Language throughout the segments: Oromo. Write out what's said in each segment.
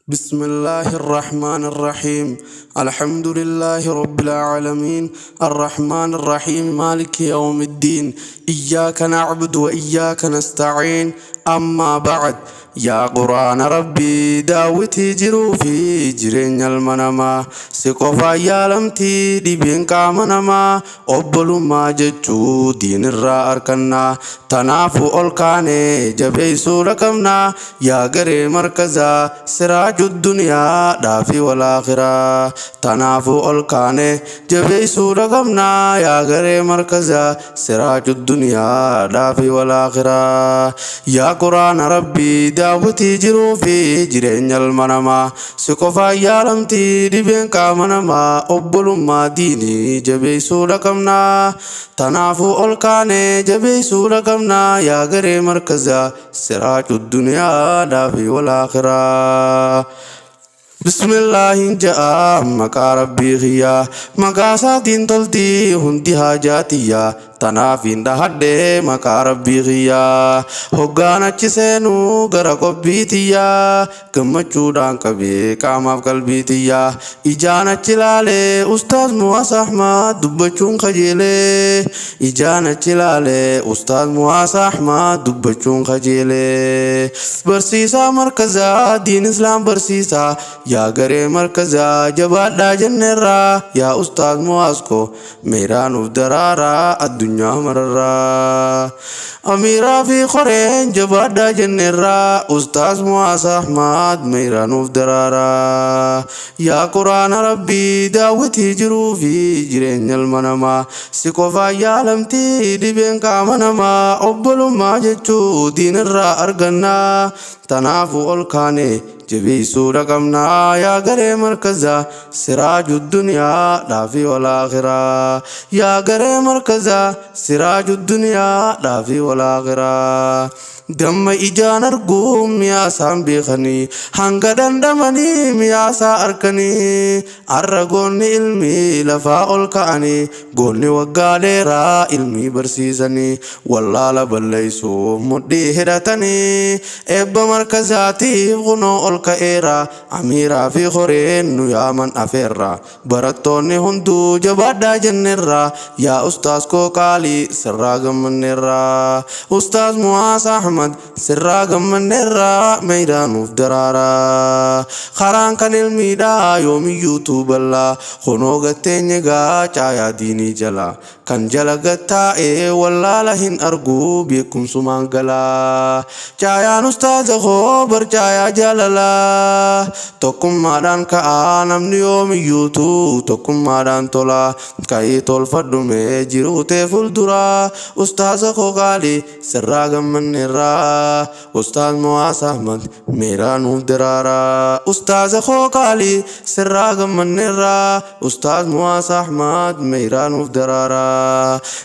بسم الله الرحمن الرحيم. الحمد لله رب العالمين الرحمن الرحيم مالك يوم الدين إياك نعبد وإياك نستعين. أما بعد، yaa Quraana Rabbii, daawwitii jiruu fi jireenya ilma namaa, si qofaan yaalamtii dhibeen qaama namaa. Obbolummaa jechuu diinirraa arkannaa, tanaafuu ol kaanee jabeessuudha qabnaa. Yaa garee markazaa siraaju duniyaa dhaafi walaakhiraa, tanaafuu ol kaanee jabeessuudha qabnaa. Yaa garee markazaa siraaju duniyaa dhaafi walaakhiraa, yaa Quraana Rabbii, daawwitii jiruu fi jireenya ilma namaa, si qofaan yaalamtii dhibeen qaama namaa. Obbolummaa diinii jabeessuudha qabnaa, tanaafuu ol kaanee jabeessuudha qabnaa. Yaa garee markazaa siraaju duniyaa dhaafi walaakhiraa. Bismillaahin ja'a maqaa Rabbii kiyyaa, maqaa isaatiin toltii hundi haajaatiyyaa, tanaaf hin dhahadhee maqaa Rabbii kiyyaa. Hoggaan achi seenuu gara qobbii tiyyaa, gammachuudhaan qabee qaamaaf qalbii tiyyaa. Ijaan achi ilaalee Ustaaz Muwaas Ahmad dubbachuun kajeelee, ijaan achi ilaalee Ustaaz Muwaas Ahmad dubbachuun kajeelee. Barsiisaa markazaa diin Islaam barsiisaa, yaa garee markazaa jabaadhaa jenneerraa. Yaa Ustaaz Muwaas ko, meeraanuuf daraaraa addunyaa mararraa. Amiiraa fi qoreen jabaadhaa jenneerraa. Ustaaz Muwaas Ahmad meeraanuuf daraaraa. Yaa Quraana Rabbii, daawwitii jiruu fi jireenya ilma namaa, si qofaan yaalamtii dhibeen qaama namaa. Obbolummaa jechuu diinirraa argannaa, tanaafuu ol kaane jabeessuudha qabnaa. Yaa garee markazaa siraaju duniyaa dhaafi walaakhiraa, yaa garee markazaa siraaju duniyaa dhaafi walaakhiraa. Damma ijaan arguun mi'aasaan beekanii, hanga dhandhamanii mi'aasaa arkanii. Arra goonni ilmii lafaa ol ka'anii, goonni waggaa dheeraa ilmii barsiisanii, wallaala balleessuuf mudhii hidhatanii. Eebba markazaatiif kunoo ol ka'eera, amiiraa fi horeen nu yaaman afeerra. Barattoonni hunduu jabaadhaa jenneerra. Yaa ustaaz koo qaalii, sirraa gammanneerra. Ustaaz Muwaas Ahmad, sirraa gammanneerra, meeydaanuuf daraaraa. Karaan kan ilmiidhaa yoomiyyuu tuuballaa, kunoo gatteenye gaa caayaa diinii jala. Kan jala gattaa'ee wallaala hin argu, beekumsumaan galaa. Caayaan ustaaza koo bar caayaa jaalalaa, tokkummaadhaan ka'aa namni yoomiyyuutu tokkummaadhaan tola. Ka'ii tolfadhume jiruutee fuulduraa. Ustaaza koo qaalii, sirraa gammanneerraa. Ustaaz Muwaas Ahmad, meeraa nuuf daraaraa. Ustaaza koo qaalii, sirraa gammanneerraa. Ustaaz Muwaas Ahmad, meeraa nuuf daraaraa.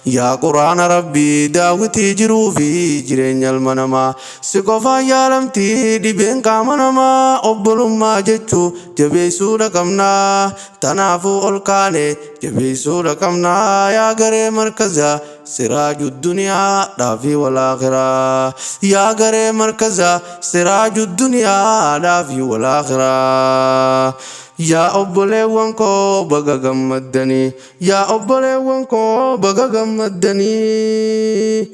Yaa Quraana Rabbii, daawwitii jiruu fi jireenya ilma namaa, si qofaan yaalamtii dhibeen qaama namaa. Obbolummaa jechuu jabeessuudha qabnaa, tanaafuu ol kaane jabeessuudha qabnaa. Yaa garee markazaa siraaju duniyaa dhaafi walaakhiraa, yaa garee markazaa siraaju duniyaa dhaafi walaakhiraa. Yaa obboleewwan koo, baga gammaddanii. Yaa obboleewwan koo, baga gammaddanii.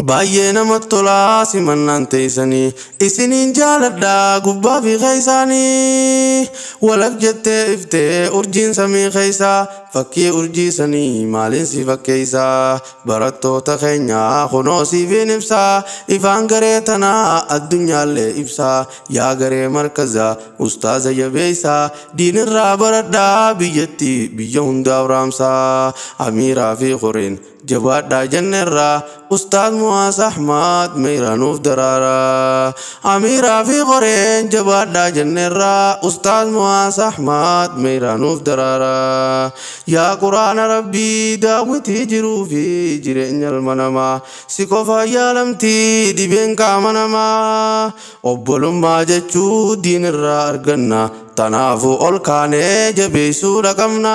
Baay'ee namatti tolaa simannaan teessanii, isiniin jaaladhaa gubbaa fi keessaanii. Walak jettee iftee urjiin samii keessaa, fakkii urjii sanii maaliin si fakkeessaa? Barattoota keenya kunoo siifin ibsaa, ifaan garee tanaa addunyaallee ibsaa. Yaa garee markazaa ustaaza jabeessaa, diinirraa baradhaa, biyyatti biyya hundaaf raamsaa. Amiiraa fi qoreen jabaadhaa jenneerraa. Ustaaz Muwaas Ahmad, meeranuuf daraaraa. Amiiraa fi qoreen jabaadhaa jenneerraa. Ustaaz Muwaas Ahmad, meeranuuf daraaraa. Yaa Quraana Rabbii, daawwitii jiruu fi jireenya ilma namaa, si qofa yaalamtii dhibeen qaama namaa. Obbolummaa jechuu diinirraa arganna. Tanaafuu ol kaanee jabeessuudha qabna.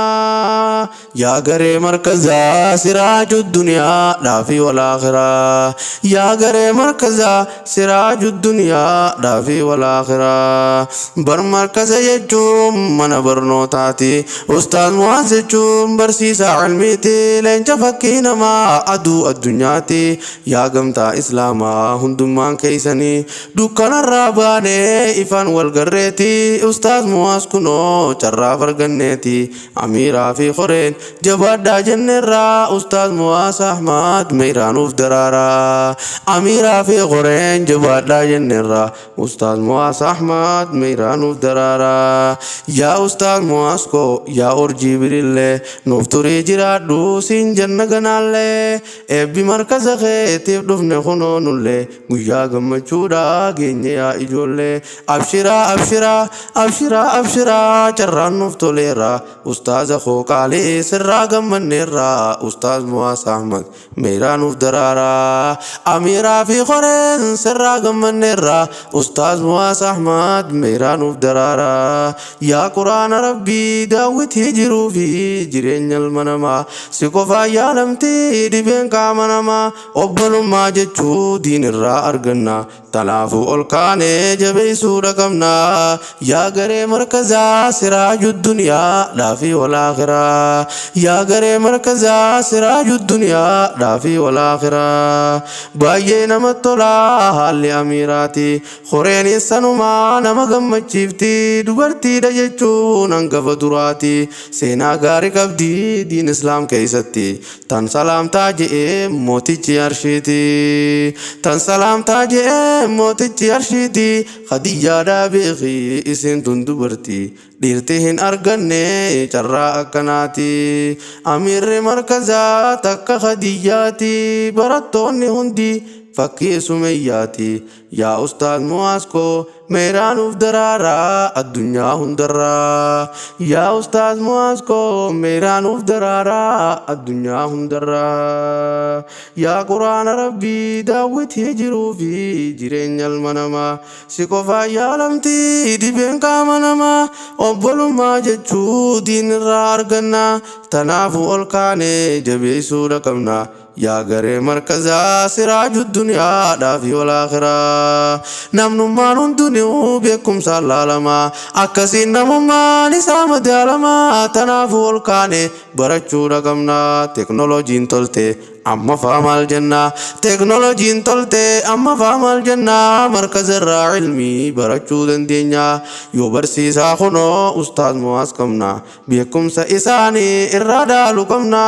Yaa garee markazaa siraaju duniyaa dhaafi wal aakhiraa. Yaa garee markazaa siraaju duniyaa dhaafi wal aakhiraa. Bar markaza jechuun mana barnootaati. Ustaaz Mu'aaz jechuun barsiisaa cilmiiti. Leenca fakkii namaa aduu addunyaati. Yaa gamtaa Islaamaa hundummaan keeysanii dukkanarraa baanee ifaan wal garreeti. Ustaaz Mu'aaz kunoo carraaf arganneeti. Amiiraa fi Koreen jabaadhaa jenneerraa. Ustaaz Mu'aaz Ahmad meyraanuuf daraaraa. Amiiraa fi Koreen jabaadhaa jenneerraa. Ustaaz Mu'aaz Ahmad meyraanuuf daraaraa. Yaa Ustaaz Mu'aaz koo, yaa urjii birillee, nuuf turii jiraadhu siin janna ganaallee. Eebbi markaza keetiif dhufne kunoo nullee, guyyaa gammachuudha geenye yaa ijoollee. Abshiraa, abshiraa, abshiraa, abshiraa, carraan nuuf toleera. Ustaaza koo qaalii, sirraa gammanneerra. Ustaaz Mu'aaz Ahmad meyraanuuf daraaraa. Amiiraa fi Koreen sirraa gammanneerra. Ustaaz Mu'aaz Ahmad meyraanuuf daraaraa. Yaa Quraana Rabbii, daawwitii jiruu fi jireenya ilma namaa, si qofaan yaalamti dhibeen qaama namaa. Obbolummaa jechuu diin irraa arganna. Tanaafuu ol kaanee jabeessuudha qabna. Yaa garee markazaa siraaju duniyaa dhaafi wal aakhiraa. Yaa garee markazaa siraaju duniyaa dhaafi wal aakhiraa. Baay'ee namatti tolaa haalli amiiraati. Koreenis sanumaa nama gammachiifti. Dubartiidha jechuun hangafa duraati. Seenaa gaarii qabdi diin Islaam keessatti. Tan salaamtaa je'ee mootichi arshiiti. Tan salaamtaa je'ee mootichi arshiiti. Khadiyyaadhaa beeki isin tun dubartii. Dhiirti hin arganne carraa akkanaati. Amiirri markazaa takka Khadiyyaati. Barattoonni hundi fakkii Sumeyyaati. Yaa Ustaaz Mu'aaz koo, meeraanuuf daraaraa addunyaa hundarraa. Yaa Ustaaz Mu'aaz koo, meeraanuuf daraaraa addunyaa hundarraa. Yaa Quraana Rabbii, daawwitii jiruu fi jireenya ilma namaa, si qofaan yaalamti dhibeen qaama namaa. Obbolummaa jechuu diin irraa arganna. Tanaafuu ol kaanee jabeessuudha qabna. Yaa garee markazaa siraaju duniyaadhaa fi wal aakhiraa. Namnummaan hundinuu beekumsaan laalamaa. Akkasiin namummaan isaa madaalamaa. Tanaafuu ol kaane barachuudha qabna. Teknooloojiin tolte amma faa maal jenna? Teknooloojiin tolte amma faa maal jenna? Markaza irraa ilmii barachuu dandeenya. Yoo barsiisaa kunoo Ustaaz Mu'aaz qabna. Beekumsa isaanii irraa dhaalu qabna.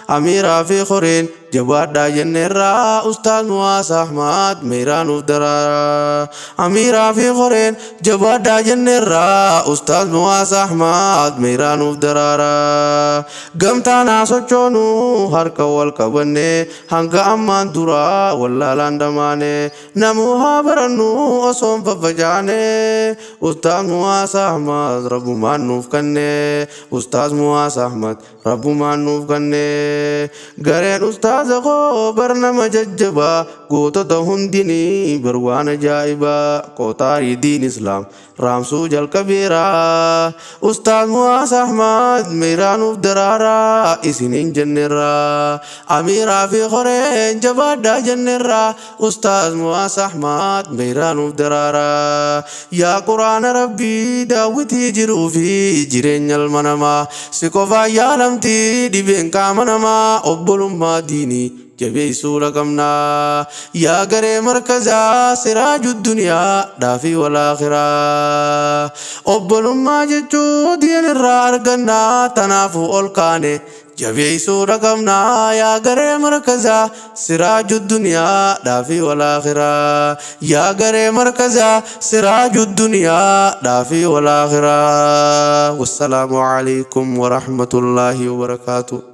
Amiiraa fi Koreen jabaadhaa jenneerraa. Ustaaz Mu'aaz Ahmad meeraanuuf daraaraa. Amiiraa fi Koreen jabaadhaa jenneerraa. Ustaaz Mu'aaz Ahmad meeraanuuf daraaraa. Gamtaan haa sochoonu harka wal qabanne, hanga ammaan duraa wallaalaan dhamaane. Namuu haa barannu osoo hin faffacaane. Ustaaz Mu'aaz Ahmad rabbumaan nuuf kanne. Ustaaz Mu'aaz Ahmad rabbumaan nuuf kanne. Gareen ustaaza koo bar nama jajjabaa, gootota hundinii bar waan ajaa'ibaa. Qotaarii diin Islaam raamsuu jalqabeera. Ustaaz Mu'aaz Ahmad meeraanuuf daraaraa isiniin jenneerra. Amiiraa fi Koreen jabaadhaa jenneerra. Ustaaz Mu'aaz Ahmad meeraanuuf daraaraa. Yaa Quraana Rabbii, daawwitii jiruu fi jireenya ilma namaa, si qofaan yaalamti dhibeen qaama namaa. Obbolummaa diinii jabeessuudha qabna. Yaa garee markazaa siraaju duniyaa dhaafi wal aakhiraa. Obbolummaa jechuu diin irraa arganna. Tanaafuu ol kaane jabeessuudha qabna. Yaa garee markazaa siraaju duniyaa dhaafi wal aakhiraa. Yaa garee markazaa siraaju duniyaa dhaafi wal aakhiraa. Wassalaamu alaikum warahmatullaahi wabarakaatu.